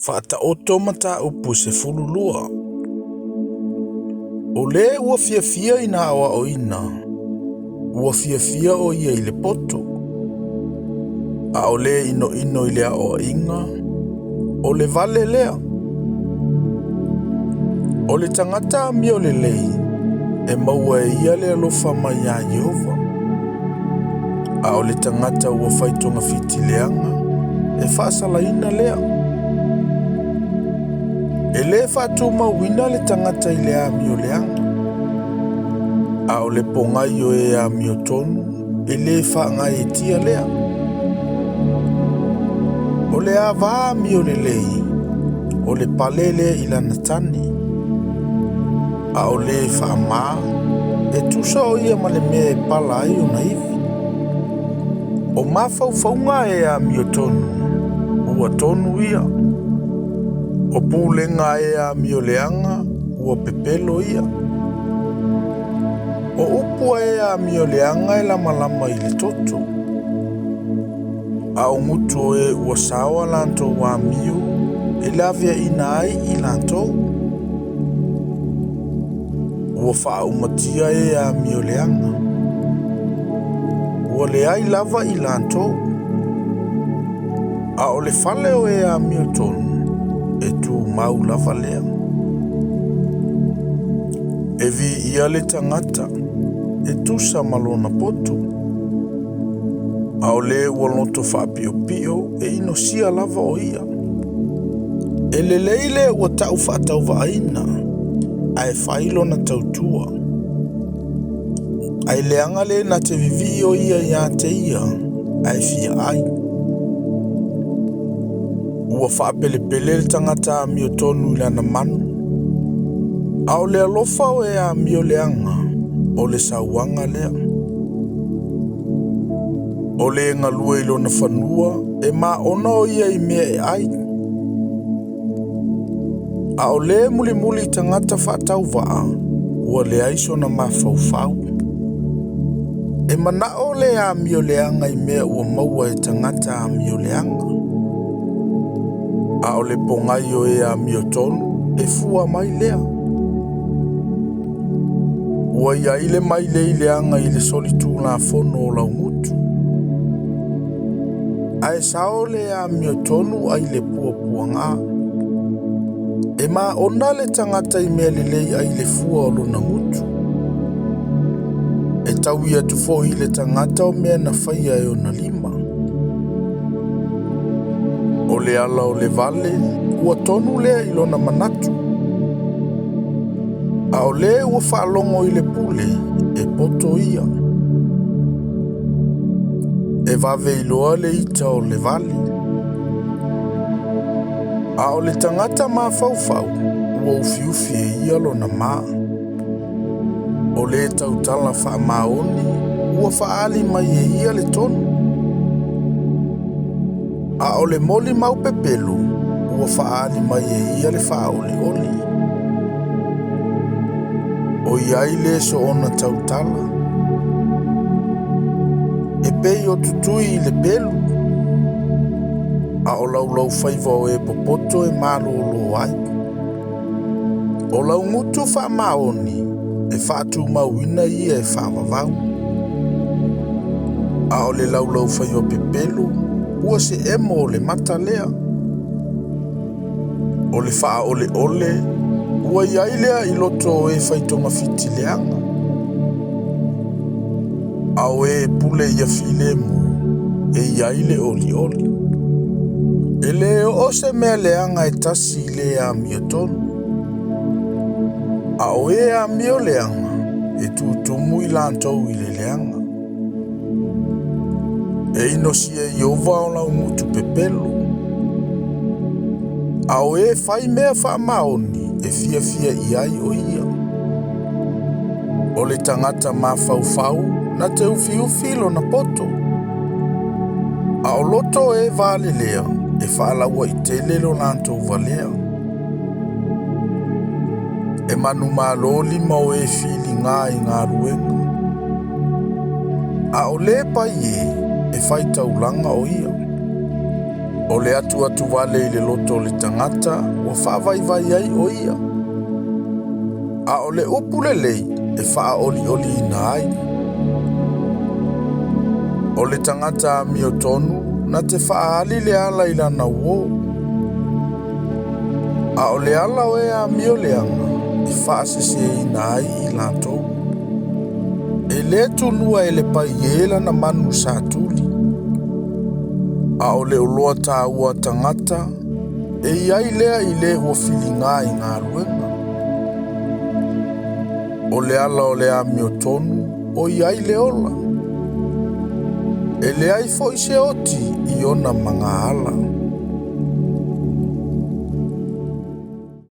Faataoto mataupu 12. O le ua fiafia ina aoaoina, ua fiafia o ia i le poto, a o le inoino i le aoaiga, o le vale lea. O le tagata amio lelei, e maua e ia le alofa mai iā Ieova, a o le tagata ua fai togafiti leaga, e faasalaina lea. E lē faatumauina le tagata i le amio leaga, a o le pogai o e amiotonu e lē faagaeetia lea. O le avā amio lelei, o le pale lea i lana tane, a o le faamā, e tusa o ia ma le mea e pala ai ona ivi. O mafaufauga a e amiotonu, ua tonu ia. O pulega a e amio leaga, ua pepelo ia. O upu a e amio leaga e lamalama i le toto, a o gutu o e ua sao a latou amio e laveaina ai i latou. Ua faaumatia e amio leaga, ua leai lava i latou, a o le fale o e amiotonu e tumau lava lea. E viia le tagata e tusa ma lona poto, a o le ua loto faapiopio e inosia lava o ia. E lelei le ua tau faatauvaaina, ae fai lona tautua. Ae leaga le na te vivii o ia iā te ia, ae fia ai. Ua faapelepele le tagata amiotonu i lana manu, a o le alofa o e amio leaga, o le sauaga lea. O le galue i lona fanua, e maona o ia i mea e ai. A o le mulimuli i tagata faatauvaa, ua leai sona mafaufau. E manao le amio leaga i mea ua maua e tagata amio leaga, a o le pogai o e amiotonu e fua mai lea. Ua i ai le mailei leaga i le solitulafono o laugutu, ae sao le amiotonu ai le puapuagā. E maona le tagata i mea lelei ai le fua o lona gutu. E taui atu foi i le tagata o mea na faia e ona lima. O le ala o le vale, ua tonu lea i lona manatu, a o le ua faalogo i le pule, e poto ia. E vave iloa le ita o le vale, a o le tagata mafaufau, ua ufiufi e ia lona ma. O le tautala faamaoni, ua faaali mai e ia le tonu, a o le molimau pepelo, ua faaali mai e ia le faaolioli. O i ai le soona tautala, e pei o tutui i le pelu, a o laulaufaiva o e popoto e malōlō ai. O laugutu faamaoni, e faatumauina ia e faavavau, a o le laulaufaiva pepelo, ua se emo o le mata lea. O le faaoleole, ua i ai lea i loto o e fai togafiti leaga, a o e pule ia filemu, e i ai le olioli. E lē oo se mea leaga e tasi i le amiotonu, a o e amio leaga, e tutumu i latou i le leaga. E inosia e Ieova o laugutu pepelo, a o e fai mea faamaoni, e fiafia i ai o ia. O le tagata mafaufau, na te ufiufi lona poto, a o loto o e valelea, e faalauaitele lo latou valea. E manumalo lima o e filiga i galuega, a o le paiē, e faitaulaga o ia. O le atuatu vale i le loto o le tagata ua faavaivai ai o ia, a o le upu lelei e faaolioliina ai. O le tagata amiotonu na te faaali le ala i lana uō, a o le ala o e amioleaga e faaseseina ai i latou. E lē tunua e le paiē lana manu satuli, a o le oloa taua a tagata e i ai lea i le ua filiga i galuega. O le ala o le amiotonu o i ai le ola, e leai foi se oti i ona magaala.